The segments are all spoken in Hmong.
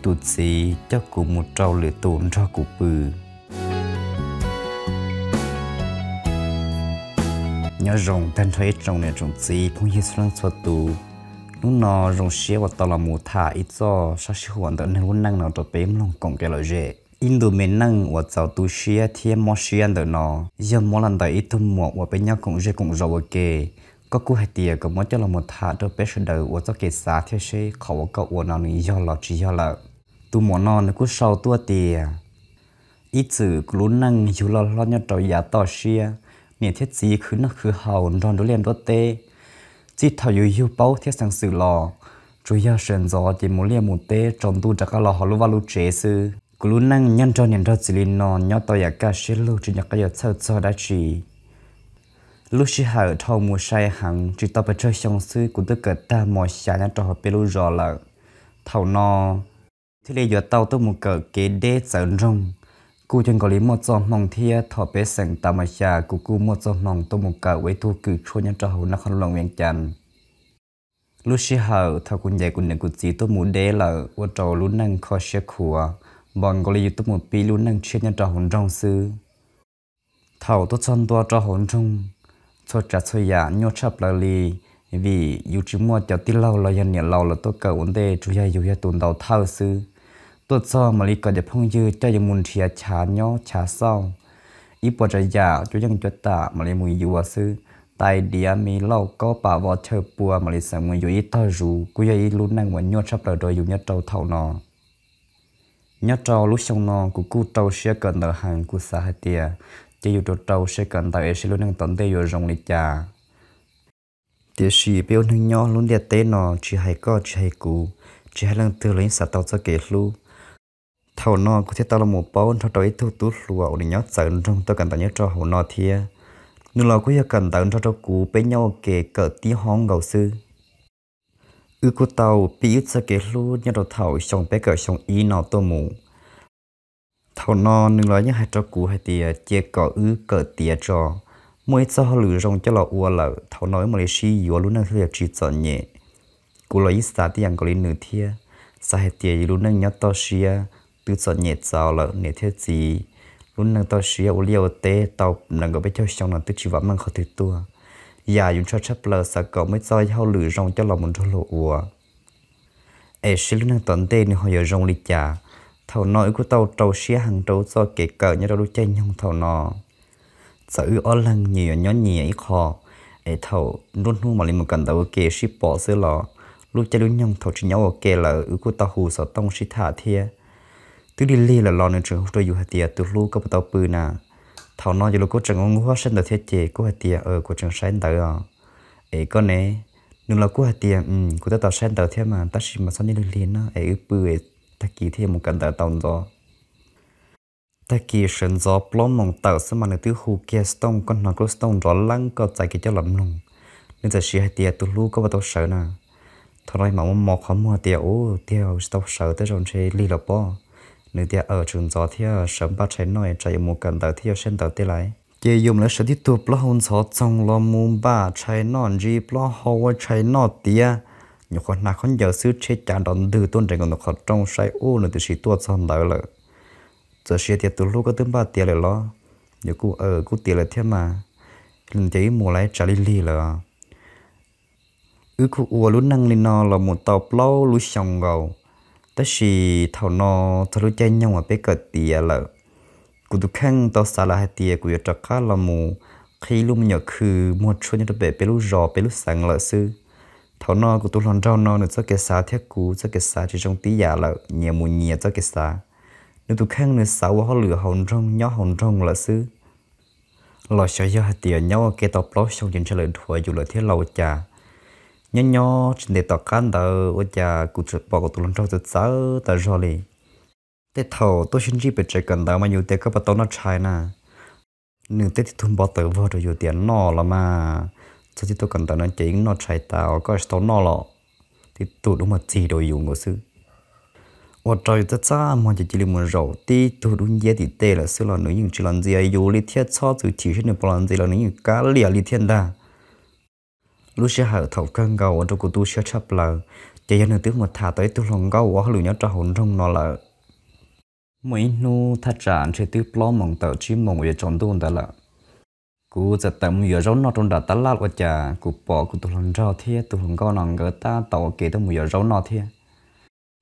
Tus txiv coj kuv mus rau lwm tus nrog kuv pw. Nyob zoo tag nrho ib tsoom niam tsoom txiv phooj ywg txhua leej txhua tus, hnub no zoo siab uas tau los mus tham ib txoj sab sib huam ntawm neeg lub neej no rau peb mloog koom kev lom zem. Ib ntu me neej uas txaus tu siab thiab mob siab ntawm no yog muab los ntawm ib tug muam uas peb nyob koom zej koom zos ua ke. Koj kuj hais tias kom muab coj los mus tham rau peb sawv daws ua txoj kev xav thiab seb qhov uas koj ua no nws yog los tsis yog lawm. Tus muam no nws kuj sau tuaj tias, ib txwm kuv lub neej yug loj hlob nyob rau yav toj siab, niam thiab txiv khwv noj khwv haus nrog nruab liaj nruab teb, txij thaum yus yug paub thiab xeev xwm los, tsuas yog sawv ntxov ces mus liaj mus teb, tsaus ntuj rov qab los hauv lub vaj lub tsev xwb. Kuv lub neej nyob nrog niam nrog txiv li no nyob tau yam kaj siab lug, tsis nco qab yuav txhawj txog dab tsi. Lub sij hawm dhau mus sai heev, tsis tau pes tsawg xyoo xwb kuv twb kawm tag mos xya nyob rau hauv peb lub zos lawm. Thaum no thiaj li yuav tau tuaj mus kawm kev deb txawv nroog, kuj coj nkaus li muaj txoj hmoo thiab. Thaum peb xeem tas mos xya kuv kuj muaj txoj hmoo tuaj mus kawm ua ib tug kws tshuaj nyob rau hauv Naj Khoj Loo Vias Cas. Lub sij hawm thaum kuv ncaim kuv niam kuv txiv tuaj mus deb lawm ua rau lub neej kho siab khuav, npaum nkaus li yus tuaj mus pib lub neej tshiab nyob rau hauv nroog xwb. Thaum tuaj txog ntua rau hauv nroog, txhua tsav txhua yam nyuaj tshaj plaws li, vim yus tsis muaj cov tij laug los yog niam laus lawv tuaj kawm ua ntej, tsuas yog yus yog tus ntaus thawj xwb. Tuaj txog mam li kom cov phooj ywg coj yus mus nrhiav chav nyob chav xauj, ib puas tsav yam cuab yeej cuab tam mam li mus yuav xwb. Tais diav me lauj kaub pam vov chaw pua mam li xeem mus yuav ib tog zuv, kuj yog ib lub neej uas nyuaj tshaj plaws rau yus nyob rau thaum no. Nyob rau lub xyoo no kuv kuj rau siab kawm ntawv heev, kuv xav hais tias cia yus rau rau siab kawm ntawv es seb lub neej tom ntej yuav zoo li cas. Tiam sis peb ua neeg nyob lub ntiaj teb no tsis hais koj tsis hais kuv, tsis hais leej twg los yeej xav tau txoj kev hlub. Thaum no kuv thiaj tau los mus paub nrog rau ib tug tub hluas uas nws nyob txawv nroog tuaj kawm ntawv nyob rau hauv no thiab. Nws los kuj yog kawm ntawv nrog rau kuv, peb nyob ua ke kawm tib hoob nkaus xwb. Wb kuj tau pib wb txoj kev hlub nyob rau thaum xyoo peb kawm xyoo ib no tuaj mus. Thaum no nws los yeej hais rau kuv hais tias cia kom wb kawm tiav tso, muaj ib txoj hauj lwm zoo coj los ua lawm thaum no wb mam li sib yuav lub neej thiaj li tsis txom nyem. Kuv los yeej xav tib yam nkaus li nws thiab, xav hais tias yus lub neej nyob toj siab twb txom nyem txaus lawm, niam thiab txiv lub neej toj siab ua liaj ua teb tau nees nkaum peb caug xyoo no twb tsis vam meej qhov twg tuaj. Yam yus ntshaw tshaj plaws xav kom muaj ib txoj hauj lwm zoo coj los mus nrog luag ua, es seb lub neej tom ntej nws ho yuav zoo li cas. Thaum no wb kuj tau rau siab heev rau txoj kev kawm nyob rau lub caij nyoog thaum no. Txawm wb ob leeg nyias yuav nyob nyias ib qho, es thaum nruab hnub mam li mus kawm ntawv ua ke sib pom xwb los, lub caij lub nyoog thaum tsis nyob ua ke lawm wb kuj tau hu xov tooj sib tham thiab. Twb lig lig lawm los nws tseem hu rau yus hais tias, tus hlub, koj puas tau pw na? Thaum no yus los kuj tseem nquag nquag saib ntawv thiab ces kuj hais tias, kuv tseem saib ntawv os. Es koj ne? Nws los kuj hais tias, kuv twb tau saib ntawv thiab mas, tab sis mas txhob nyob lig lig na, es wb pw, tag kis thiaj yuav mus kawm ntawv tau ntxov. Tag kis sawv ntxov plaub moos tawm xwb mas nws twb hu kiag xov tooj, koj hnov lub xov tooj nrov leeb koj txais kiag coj los mloog. Nws txawm siv hais tias, tus hlub, koj puas tau sawv na? Thaum no mam muab mos qhov muag tias, ub, tiag, tsis tau sawv, tej zaum ntshe lig los pob. Nws tias, aws, tseem ntxov thiab, sawv npaj tshais noj es tsam yuav mus kawm ntawv thiab yuav saib ntawv tej lawm. Ces yus mam li sawv tib tug plaub hau ntxhov txoog los mus npaj tshais noj, ntsis plaub hau ua tshais noj tiav. Nyuam qhuav hnav khaub ncaws xwb, tsheb cav nrov ntwg tuaj nres nkaus ntawm qhov rooj, saib ub, nws twb sim tuaj txog ntawd lawm. Txawm siv tias, tus hlub, koj twb npaj tiav lawm los? Yus kuj, kuj tiav lawm thiab mas. Ces wb mus lawm, tsam lig lig lawm. Wb kuj ua lub neej li no los mus tau plaub lub xyoo nkaus, tab sis thaum no txog lub caij nyoog uas peb kawm tiav lawm, kuv tus kheej tau xav lawm hais tias kuv yuav rov qab los mus qhib lub me nyuam khw muag tshuaj nyob rau pem peb lub zos peb lub xeev lawm xwb. Thaum no kuv tus hluas nraug no nws txoj kev xav thiab kuv txoj kev xav tsis zoo tib yam lawm, nyias mus nyias txoj kev xav. Nws tus kheej nws xav ua hauj lwm hauv nroog nyob hauv nroog lawm xwb. Los xyov yog hais tias nyob ua ke tau plaub xyoo ces ntshe lawv dhuav yus lawm thiab los ua cas. Nyob nyob tsis ntev tom qab ntawd ua cas kuv tseem pom kuv tus hluas nraug txawv txawv tas zog li. Tej thaum tuaj sib ntsib pem tsev kawm ntawv mas yus tias, koj puas tau noj tshais na? Nws teb tib tug npo tawv vog rau yus tias, noj los mas, txog tib tug kawm ntawv no ces yeej noj tshais tas os, koj tsis tau noj los? Tib tug dub muag txig rau yus nkaus xwb. Ua rau yus txaj txaj muag ces cia li mus zaum tib tug dub nciab tim tej lawm xwb los nws yeej tsis los ntxias yus li thiab, txhob txwm chim seb nws puas los ntxias los nws yeej kav liam li thiab ntag. Lub sij hawm thaum kawg nkaus ua rau kuv tu siab tshaj plaws, Ces yog nws twb mus tham tau ib tug hluas nkauj ua hauj lwm nyob rau hauv nroog no lawm. Muaj ib hnub thaj tsam ntshe twb plaub moos tawm tsib moos uas yuav tsaus ntuj ntawd lawm, kuv txawm tawm mus yuav zaub noj rau nram tab laj ua cas kuv pom kuv tus hluas nraug thiab tus hluas nkauj no nkawd tab tom ua ke tuaj mus yuav zaub noj thiab.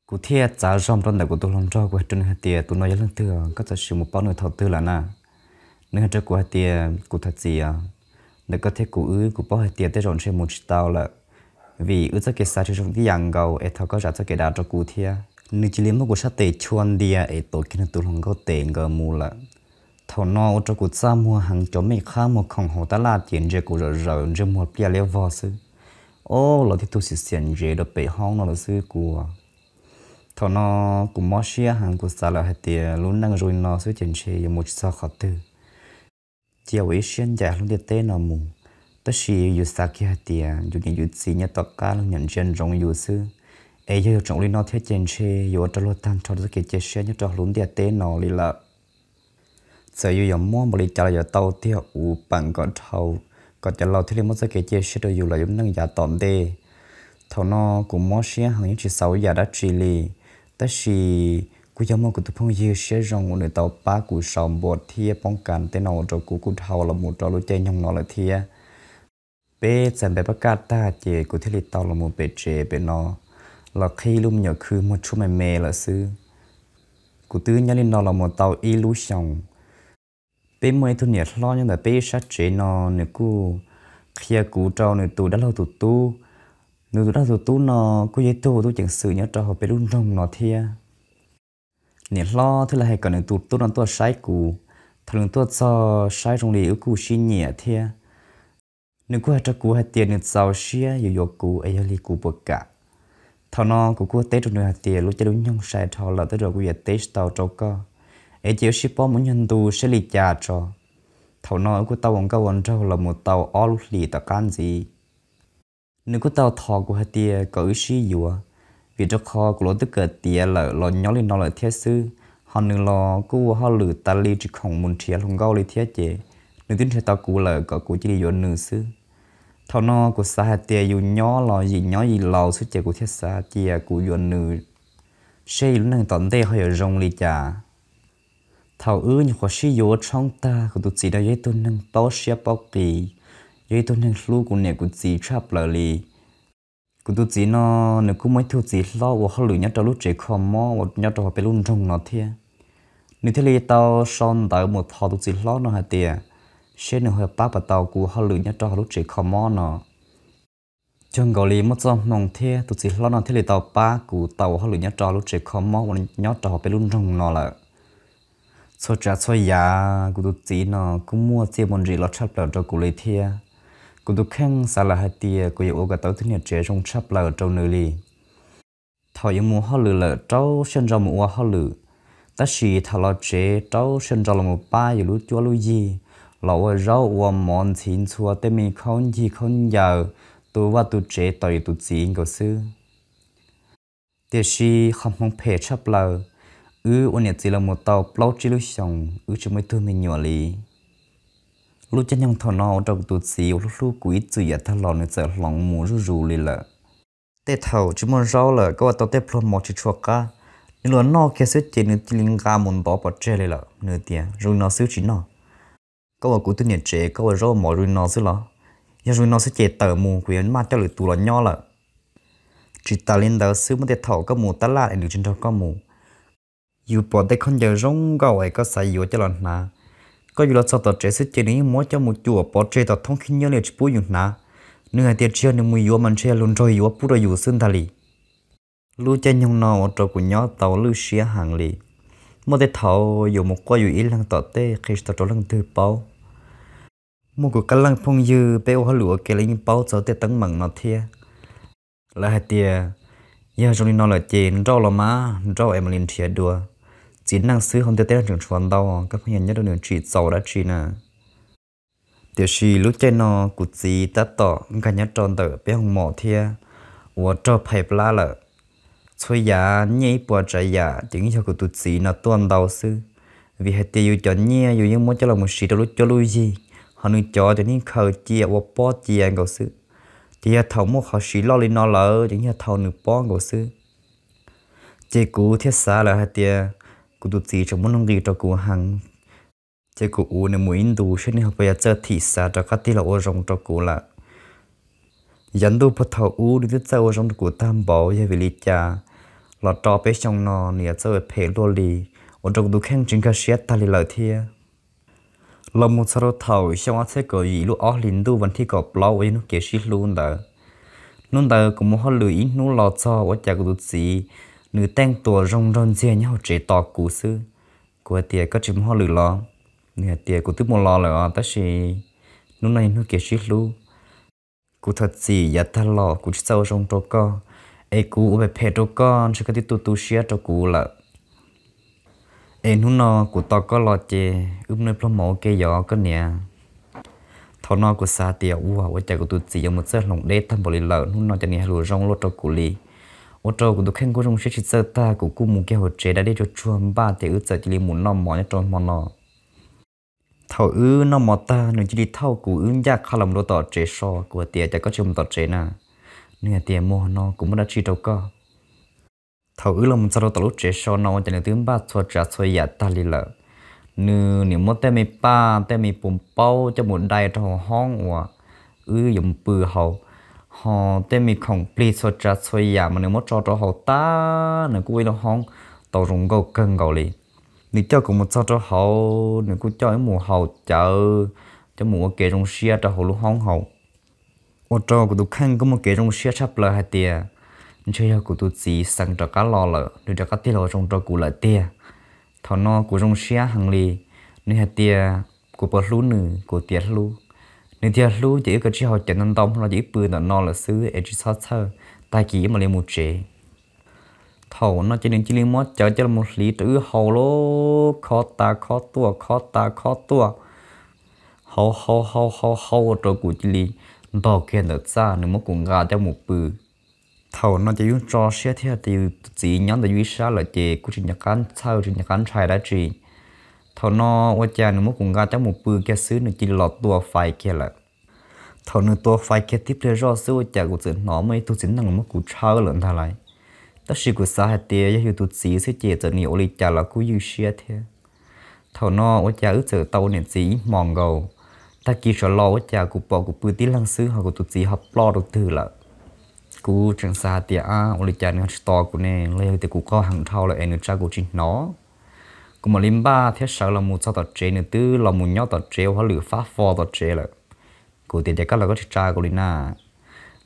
Kuv thiaj txav zog rau ntawm kuv tus hluas nraug, kuv hais rau nws hais tias, tus no yog leej twg, koj txawm sim mus paub nws thaum twg lawm na? Nws hais rau kuv hais tias, kuv thov txim os, ntawm koj thiab kuv wb kuv paub hais tias tej zaum ntshe mus tsis tau lawm, vim wb txoj kev xav tsis zoo tib yam nkaus es thov koj zam txoj kev dav rau kuv thiab. Nws cia li muab kuv sab tes chua ntias es tuav kiag nws tus hluas nkauj tes nkawd mus lawm. Thaum no ua rau kuv txaj muag heev, cov mej qhab muag khoom hauv tab laj ces ntsia kuv zom zaws ntsej muag pliaj liab vog xwb. Ob, los tib tug xiv xiam ntsev rau pem hoob no lawm xwb kuv. Thaum no kuv mob siab heev, kuv xav lawm hais tias lub neej zoo li no xwb ces ntshe yuav mus tsis txog qhov twg. Cia ua ib siab ncaim lub ntiaj teb no mus. Tab sis yus xav kiag hais tias yus niam yus txiv nyob tom qab los nyuam ntsia ntsoov yus xwb, es yog yus tseem ua li no thiab ces ntshe yuav ua rau luag tag nrho txoj kev cia siab nyob rau lub ntiaj teb no li lawm. Txawm yus yuav mob npaum li cas los yuav tau tiag, ua pam kom dhau, kom cov laus thiaj li muaj txoj kev cia siab rau yus los yus neej yav tom ntej. Thaum no kuv mob siab heev yeej tsis xav ua yam dab tsi li, tab sis kuj yog muaj kuv tus phooj ywg siab zoo uas nws tau pab kuv sau npua thiab poob kas tej no ua rau kuv kuj dhau los mus rau lub caij nyoog no lawm thiab. Peb txais npe pab kaj tag ces kuv thiaj li tau los mus pem tsev pem no los qhib lub me nyuam khw muag tshuaj me me lawm xwb. Kuv twb nyob li no los mus tau ib lub xyoos. Peb muaj ib tug niam hlob nyob ntawm peb ib sab tsev no, nws kuj qhia kuv rau nws tus dab laug tus tub. Nws tus dab laug tus tub no kuj yog ib tug tub ceev xwm nyob rau hauv peb lub nroog no thiab. Niam hlob thiaj li hais kom nws tus tub no tuaj saib kuv. Thaum nws tuaj txog saib zoo li wb kuj sib nyiam thiab. Nws kuj hais rau kuv hais tias nws txaus siab yuav yuav kuv es yog li kuv puas kam. Thaum no kuv kuj teb rau nws hais tias lub caij lub nyoog sai dhau lawm, tej zaum kuv yuav teb tsis tau rau koj, es cia wb sib paub mus nyuag ntu saib li cas tso. Thaum no wb kuj tau ua nkauj ua nraug los mus tau ob lub hlis tom qab ntxiv. Nws kuj tau thov kuv hais tias kom wb sib yuav, vim rau qhov kuv los twb kawm tiav lawm los nyob li no lawm thiab xwb, ho nws los kuj ua hauj lwm tas li tsis khoom mus nrhiav hluas nkauj li thiab ces nws twb nrhiav tau kuv lawm kom kuv cia li yuav nws xwb. Thaum no kuv xav hais tias yus nyob los yim nyob yim laus xwb ces kuv thiaj xav cia kuv yuav nws, seb lub neej tom ntej ho yuav zoo li cas. Thaum wb nyuam qhuav sib yuav ua tshoob tag, kuv tus txiv no yog ib tug neeg paub siab paub qis, yog ib tug neeg hlub kuv niam kuv txiv tshaj plaws li. Kuv tus txiv no, nws kuj muaj ib tug txiv hlob ua hauj lwm nyob rau lub tsev kho mob uas nyob rau hauv peb lub nroog no thiab. Nws thiaj li tau sau ntawv mus thov tus txiv hlob no hais tias, seb nws ho pab puas tau kuv hauj lwm nyob rau hauv lub tsev kho mob no. Cuag nkaus li muaj txoj hmoo thiab, tus txiv hlob no thiaj li tau pab kuv tau ua hauj lwm nyob rau lub tsev kho mob uas nyob rau hauv peb lub nroog no lawm. Txhua tsav txhua yam kuv tus txiv no kuj muaj txiaj muaj ntsim los tshaj plaws rau kuv li thiab. Kuv tus kheej xav lawm hais tias kuv yuav ua kom tau ib tug niam tsev zoo tshaj plaws rau nws li. Thaum yuav mus hauj lwm lawm rau siab ntso mus ua hauj lwm, tab sis thaum los tsev rau siab ntso los mus pab yus lub cuab lub yig, los ua zaub ua mov ntxhiv ntxhua tej me khaub ncig khaub ncaws, tu vaj tu tsev tos yus tus txiv nkaus xwb. Tiam sis qhov hmoov phem tshaj plaws, wb ua niam txiv los mus tau plaub tsib lub xyoos wb tsis muaj ib tug me nyuam li. Lub caij nyoog thaum no ua rau kuv tus txiv uas hlub hlub kuv ib txwm yav tag los nws txawm hloov mus zuj zus li lawm. Tej thaum tsis muaj zaub lawm koj ua tau tej pluag mov tsis tshua qab, nws los noj kiag xwb ces nws cia li nqa mus ntov pov tseg li lawm. Nws tias zoo li no xwb tsis noj. Koj ua kuv tus niam tsev koj ua zaub ua mov zoo li no xwb los? Yog zoo li no xwb ces tawm mus, kuv yuav maj coj lwm tus los nyob lawm. Tsis tas li ntawd xwb, muaj tej thaum koj mus tab laj es nws tsis nrog koj mus, yus pom tej khaub ncaws zoo nkauj es koj xav yuav coj los hnav, koj yuav los txog tom tsev xwb ces nws yeej muab coj mus cuam pov tseg tom thoob khib nyiab li tsis pub yus hnav. Nws hais tias tsis yog nws mus yuav mas ntshe yog luag nrog yuav pub rau yus xwb ntag li. Lub caij nyoog no ua rau kuv nyob tau lwj siab heev li. Muaj tej thaum yuav mus quaj yus ib leeg tom tej qhia tsis tau rau leej twg paub. Muaj kuv qee leej phooj ywg peb ua hauj lwm ua ke los yeej paub txog tej teeb meem no thiab. Lawv hais tias yog zoo li no lawm ces nrauj los mas nrauj es mam li nrhiav dua. Txiv neej xwb hauv ntiaj teb no tseem tshuav ntau, koj pheej yog nyob rau nws tsim txaus dab tsi na. Tiam sis lub caij no kuv txiv tab tom nkag nyob rau ntawm peb hoo mom thiab uas raug phais plab lawm. Txhua yam nyiaj ib puas tsav yam ces yeej yog kuv tus txiv no tuaj ntau xwb, vim hais tias yus cov nyiaj yus yeej muab coj los mus siv rau lub cuab lub yig, ho nws cov ces yeej khaws cia ua pob cia nkaus xwb. Ces yog thaum muaj qhov siv loj li no lawm ces yog thaum nws pob nkaus xwb. Ces kuv thiaj xav lawm hais tias kuv tus txiv tseem muaj nuj nqis rau kuv heev. Ces kuv ua nws mus ib ntus saib nws ho puas yuav txawj thim xav rov qab tig los ua zoo rau kuv lawm. Yav ntuj puag thaum ub nws twb txawj ua zoo rau kuv tag npaum, yog vim li cas los rau peb xyoo no nws yuav txawj phem luaj li, ua rau kuv tus kheej tsis nkag siab tag li lawm thiab. Los mus txog rau thaum xyoo ob txhiab kaum yim lub ob hlis ntuj vas thib kaum plaub uas yog hnub kev sib hlub ntawd. Hnub ntawd kuv mus hauj lwm ib hnub los txog ua cas kuv tus txiv nws teej tuam zoo nraug ntxiag nyob hauv tsev tos kuv xwb. Kuv hais tias koj tsis mus hauj lwm los? Nws hais tias kuv twb mus los lawm os, tab sis hnub no yog hnub kev sib hlub. Kuv thov txim yav tag los kuv tsis txawj ua zoo rau koj, es kuv ua phem phem rau koj ntshe koj twb tu tu siab rau kuv lawm. Es hnub no kuv tos koj los ces wb mus noj pluag mov ua ke yom koj niam. Thaum no kuv xav tias ua ua cas kuv tus txiv yuav mus txawj hloov deb tag npaum li lawm, hnub no ces nws hais lus zoo luaj rau kuv li. Ua rau kuv tus kheej kuj zoo siab tsis txawj tag, kuv kuj mus kiag hauv tsev da dej tsuag tsuag npaj ces wb txawm cia li mus noj mov nyob rau hmo no. Thaum wb noj mov tag nws cia li thauj kuv wb ncaj qha los mus rau tom tsev so. Kuv hais tias cas koj tsis mus tom tsev na? Nws hais tias mus no kuv muaj dab tsi rau koj. Thaum wb los mus txog rau tom lub tsev so no ua cas nws twb npaj txhua tsav txhua yam tag li lawm. Nws nim muab tej me paj tej me pus paub coj mus dai rau hauv hoob uas wb yuav mus pw hauv, ho tej me khoom plig txhua tsav txhua yam mas nws muab tso rau hauv tag, nws kuj ua ib lub hoob tau zoo nkauj kawg nkaus li. Nws coj kuv mus txog rau hauv, nws kuj coj wb mus haus cawv, coj mus ua kev zoo siab rau hauv lub hoob hauv. Ua rau kuv tus kheej kuj muaj kev zoo siab tshaj plaws hais tias ntshe yog kuv tus txiv xeev rov qab los lawm, nws rov qab tig los ua zoo rau kuv lawm tiag. Thaum no kuv zoo siab heev li. Nws hais tias kuv puas hlub nws, kuv tias hlub. Nws tias hlub ces wb kav tsij haus cawv ntau ntau hmo no ces wb pw ntawm no lawm xwb es tsis txhob txhawj, tag kis wb mam li mus tsev. Thaum no ces nws cia li muab cawv coj los hliv rau wb haus lawm, khob tas khob tuaj, khob tas khob tuaj, haus haus haus haus haus ua rau kuv cia li ntog kiag ntawm txaj, nws muab kuv nqa coj mus pw. Thaum no ces yeej tso siab thiab tias yus tus txiv nyob ntawm yus ib sab lawm ces kuj tsis nco qab txhawj tsis nco qab ntshai dab tsi. Thaum no ua cas nws muab kuv nqa coj mus pw kiag xwb nws cia li los tua fais kiag lawm. Thaum nws tua fais kiag tib pliag zoj xwb ua cas kuv txawm hnov muaj ib tug txiv neej los muab kuv tshawb lawm ntag lauj. Tab sis kuv xav hais tias yog yus tus txiv xwb ces txawm nws yuav ua li cas los kuj ywj siab thiab. Thaum no ua cas wb txawm tau ua niam txiv ib hmos nkaus. Tag kis sawv los ua cas kuv pom kuv pw tib leeg xwb ho kuv tus txiv ho ploj rau twg lawm. Kuv tseem xav hais tias ab ua li cas nws ho tsis tos kuv ne los yog tias kuv qaug heev dhau lawm es nws tsa kuv tsis hnov. Kuv mam li npaj thiab sawv los mus txog tom tsev, nws twb los mus nyob tom tsev ua hauj lwm fab fo tom tsev lawm. Kuv tias cas koj los koj tsis tsa kuv li na?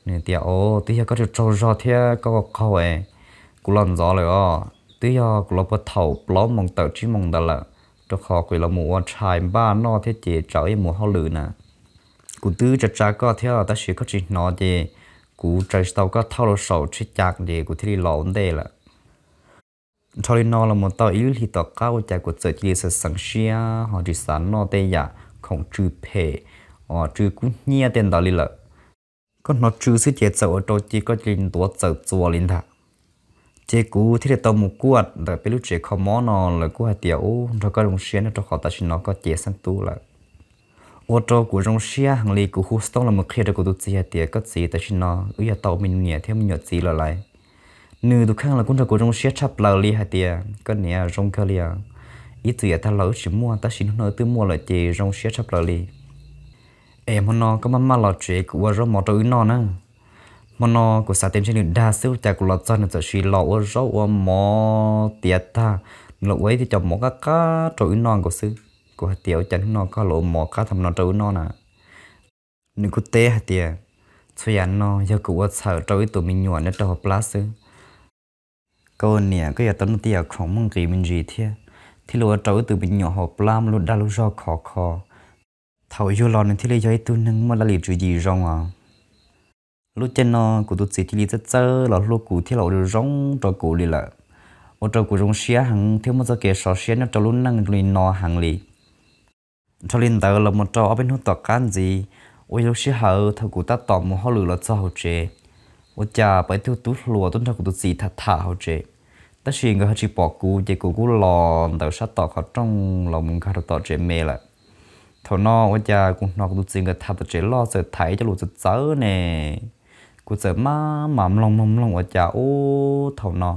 Nws tias o, twb yog koj tsaug tsaug zog thiab koj qaug es kuv los ntxov lawm os, twb yog kuv los puag thaum plaub moos tawm tsib moos ntawd lawm, rau qhov kuv los mus ua tshais npaj noj thiab ces tsam ib mus hauj lwm na. Kuv twb tsa tsa koj thiab tab sis koj tsis hnov ces kuv tsaws tsis tau koj thauj rau saum tsheb cas ces kuv thiaj li los ua ntej lawm. Nrho li no los mus tau ib lub hlis tom qab ua cas kuv txawm cia li xav xeev siab ho tsis xav noj tej yam khoom tsw phem, tsw kub hnyiab tej ntawd li lawm. Koj hnov tsw xwb ces txawm ua rau cia koj cia li ntuav txawm txuas li ntag. Ces kuv thiaj li tau mus kuaj ntawm peb lub tsev kho mob no, lawv kuj hais tias ub nrog koj zoo siab no rau qhov tam sim no koj cev xeeb tub lawm. Ua rau kuv zoo siab heev li, kuv hu xov tooj los mus qhia rau kuv tus txiv hais tias koj txiv, tam sim no wb yog tau me niam thiab me nyuam txiv lawm lauj. Nws tus kheej los kuj nrog kuv zoo siab tshaj plaws li hais tias koj niam, zoo kawg li os, ib txwm yav tag los wb tsis muaj tab sis hnub no wb twb muaj lawm ces zoo siab tshaj plaws li. Es hmo no koj maj maj los tsev kuv ua zaub mov rau wb noj na. Hmo no kuv xav tias ntshe nws dag xwb ua cas kuv los txog nws txawm sis los ua zaub ua mov tiav tag, nws los ua ib tib co mov qab qab rau wb noj nkaus xwb. Kuv hais tias ua cas hnub no koj los ua mov qab tag no rau wb noj na? Nws kuj teb hais tias txhua yam no yog kuv ua txhawm rau wb tus me nyuam nyob rau hauv plab xwb. Koj ua niam koj yuav tau noj tej yam khoom muaj nqis me ntsis thiab, thiaj li ua rau wb tus me nyuam hauv plab muaj lub dag lub zog khov kho. Thaum yug los nws thiaj li yog ib tug neeg muaj laj lim tswv yim zoo os. Lub caij no kuv tus txiv cia li txawj txawj los hlub kuv thiab los ua zoo zoo rau kuv li lawm, ua rau kuv zoo siab heev thiab muaj txoj kev sov siab nyob rau lub neej zoo li no heev li. Nrho li ntawd los mus rau ob peb hnub tom qab ntxiv, uas yog lub sij hawm thaum kuv tab tom mus hauj lwm los txog hauv tsev, ua cas pom ib tug tub hluas tuaj nrog kuv tus txiv tham tham hauv tsev. Tab sis nkawd ho tsis pom kuv ces kuv kuj los ntawm sab tom qhov rooj los mus nkag rau tom tsev me lawm. Thaum no ua cas kuv hnov kuv tus txiv nkawd tham tom tsev loj txawm tham ib co lus txawv txawv ne. Kuv txawm maj mam mloog mloog mloog ua cas ub thaum no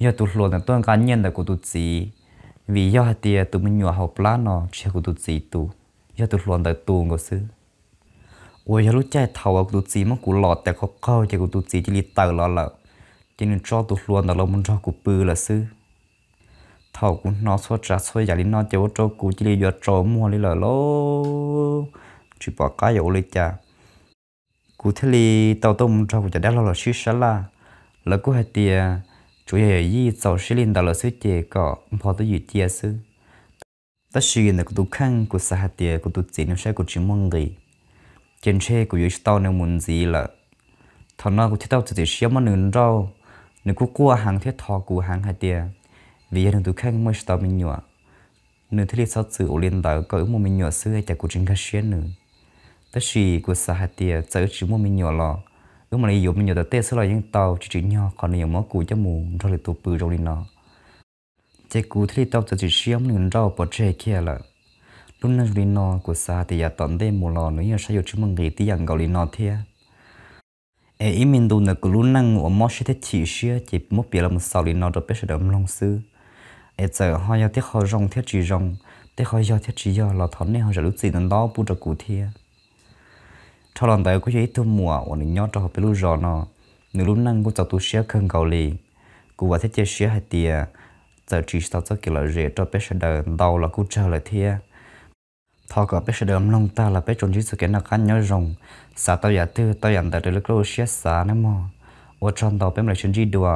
yog tus hluas ntawd tuaj nqa nyiaj ntawm kuv tus txiv, vim yog hais tias tus me nyuam hauv plab no tsis yog kuv tus txiv tus, yog tus hluas ntawd tus nkaus xwb. Uas yog lub caij thaum uas kuv tus txiv muab kuv lom tes qaug qaug ces kuv tus txiv cia li tawm los lawm, ces nws tso tus hluas ntawd los mus nrog kuv pw lawm xwb. Thaum kuv hnov txhua tsav txhua yam li no ces ua rau kuv cia li yuav tsaus muag li lawm lauj, tsis pom qab yuav ua li cas. Kuv thiaj li tau tuaj mus nrog kuv cov dab laug los sib sab laj. Lawv kuj hais tias tsuas yog yawm yij txaus siab li ntawd lawm xwb ces kom npho twj ywm cia xwb. Tab sis ntawm kuv tus kheej kuv xav hais tias kuv tus txiv nws saib kuv tsis muaj nqis, ces ntshe kuv yuav tsis tau nws mus ntxiv lawm. Thaum no kuv thiaj tau txiav txim siab muab nws nrauj. Nws kuj quaj heev thiab thov kuv heev hais tias vim yog nws tus kheej muaj tsis tau me nyuam, nws thiaj li txhob txwm ua li ntawd kom wb muaj me nyuam xwb, cas kuv tsis nkag siab nws. Tab sis kuv xav hais tias txawm wb tsis muaj me nyuam los wb mam li yuav me nyuam tom tej xwb los yeej tau, tsis tsim nyog qhov nws yuav muab kuv coj mus nrog lwm tus pw zoo li no. Ces kuv thiaj li tau txiav txim siab muab nws nrauj pov tseg kiag lawm. Lub neej zoo li no kuv xav hais tias yav tom ntej mus los nws yeej saib yuav tsis muaj nqis tib yam nkaus li no thiab. Es ib me ntu ntawm kuv lub neej uas mob siab thiab chim siab ces muab piav los mus xaus li no rau peb sawv daws mloog xwb. Es txawm ho yog tej qho zoo thiab tsis zoo, tej qho yog thiab tsis yog los thov nej ho zam lub txim ntau ntau pub rau kuv thiab. Dhau los ntawd kuj yog ib tug muam uas nws nyob rau hauv peb lub zos no, nws lub neej kuj txaus tu siab kawg nkaus li. Kuv vam thiab cia siab hais tias txawm tsis tau txoj kev lom zem rau peb sawv daws ntau los kuj tsawg lawm thiab. Thov kom peb sawv daws mloog tag los peb tsuas ntsib txoj kev noj qab nyob zoo, xav tau yam twg tau yam ntawd raws li koj lub siab xav nawb mog. Ua tsaug ntau, peb mam li sib ntsib dua.